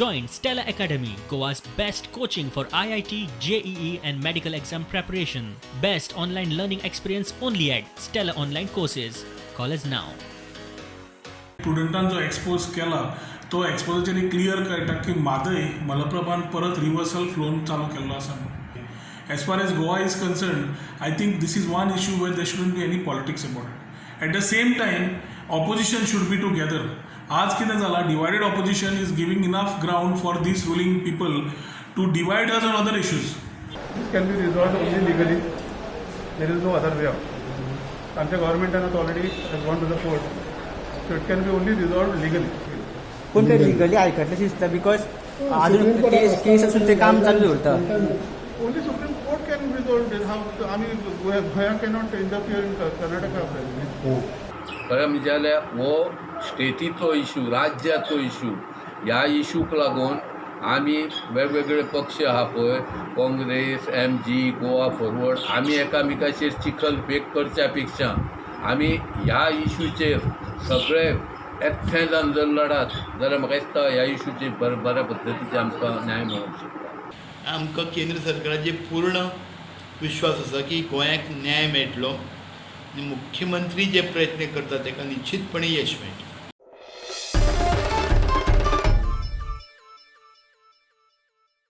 Join Stella Academy, Goa's best coaching for IIT, JEE, and medical exam preparation. Best online learning experience only at Stella Online Courses. Call us now. प्रुडंटान जो expose केला तो एक्सपोजाचेर clear कळटा की म्हादय मलप्रभान परत reversal phloem चालू केल्लो आसा म्हणून. As far as Goa is concerned, I think this is one issue where there shouldn't be any politics about it. At the same time, opposition should be together. आज कितें जाला, divided opposition is giving enough ground for these ruling people to divide us on other issues. This can be resolved only legally. There is no other way out. आमच्या गव्हर्मेंटान already has gone to the court, so it can be only resolved legally. पूण ते legally आयकतलें दिसता, because अजून केस केस आसून ते काम चालू उरता. Only Supreme Court can resolve this. How आमी गोंया cannot interfere in Karnataka affairs. खरें म्हणजे जाल्यार हो स्टेटीचो इशू, राज्याचो इशू. ह्या इशूक लागून आमी वेगवेगळे पक्ष आहा पळय, काँग्रेस, एमजी, गोवा फॉरवर्ड, आमी एकामेकाचेर चिखल फेक करच्या पेक्षा आमी ह्या इशूचेर सगळे एकठांय जावन जर लढत जाल्यार म्हाका दिसता ह्या इशूचेर बऱ्या पद्दतीचे आमकां न्याय मेळोंक शकता. आमकां केंद्र सरकाराचेर पूर्ण विश्वास आसा की गोंयाक न्याय मेळटलो आनी मुख्यमंत्री जे प्रयत्न करता ताका निश्चितपणे यश मेळटलें.